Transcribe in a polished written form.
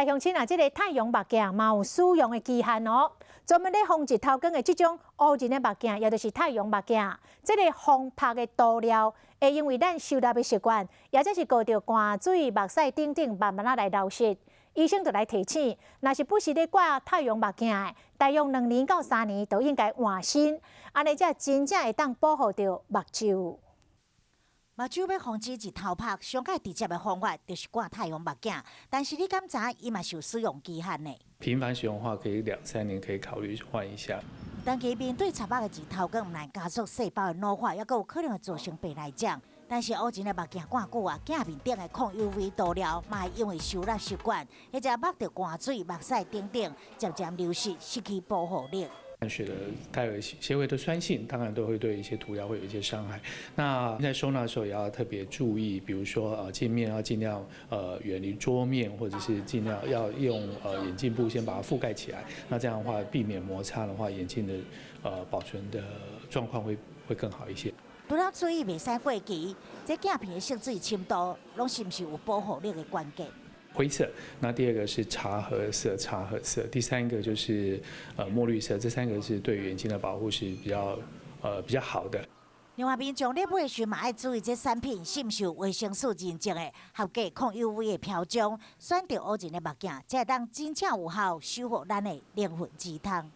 鄉親啊，這个太陽目鏡嘛有使用的期限哦。專門咧防日頭光的這種烏仁的目鏡，也就是太陽目鏡，這个防曝的塗料會因為咱收納的習慣，也者是過著汗水、目屎等等，慢慢仔來流失。醫生就來提醒，若是不時咧掛太陽目鏡的，大約2年到3年都應該換新，按呢才真正會當保護著目睭。目睭欲防止日頭曝，上蓋直接的方法就是掛太陽目鏡。但是你敢知伊嘛是有使用期限呢？頻繁使用的話，可以兩三年可以考慮換一下。長期面對插目的日頭光，毋但加速細胞的老化，猶閣有可能會造成白內障。但是烏仁的目鏡掛久啊，鏡面頂的抗 UV 塗料嘛會因為收納習慣，或者目著汗水、目屎等等，漸漸流失，失去保護力。汗水的帶有些微的酸性，當然都會對一些塗料會有一些傷害。那在收納的時候也要特別注意，比如說鏡面要盡量遠離桌面，或者是盡量要用眼鏡布先把它覆蓋起來。那這樣的話，避免摩擦的話，眼鏡的保存的狀況會更好一些。除了注意袂使過期，這鏡片的色水深度，攏是毋是有保護力的關鍵？灰色，那第二個是茶褐色，茶褐色，第三個就是墨綠色，這三個是對眼睛的保護是比較好的。另外，民眾咧買時嘛愛注意這產品是毋是有衛生署認證的合格抗 UV 的標章，選擇烏仁的目鏡，才會當真正有效守護咱的靈魂之窗。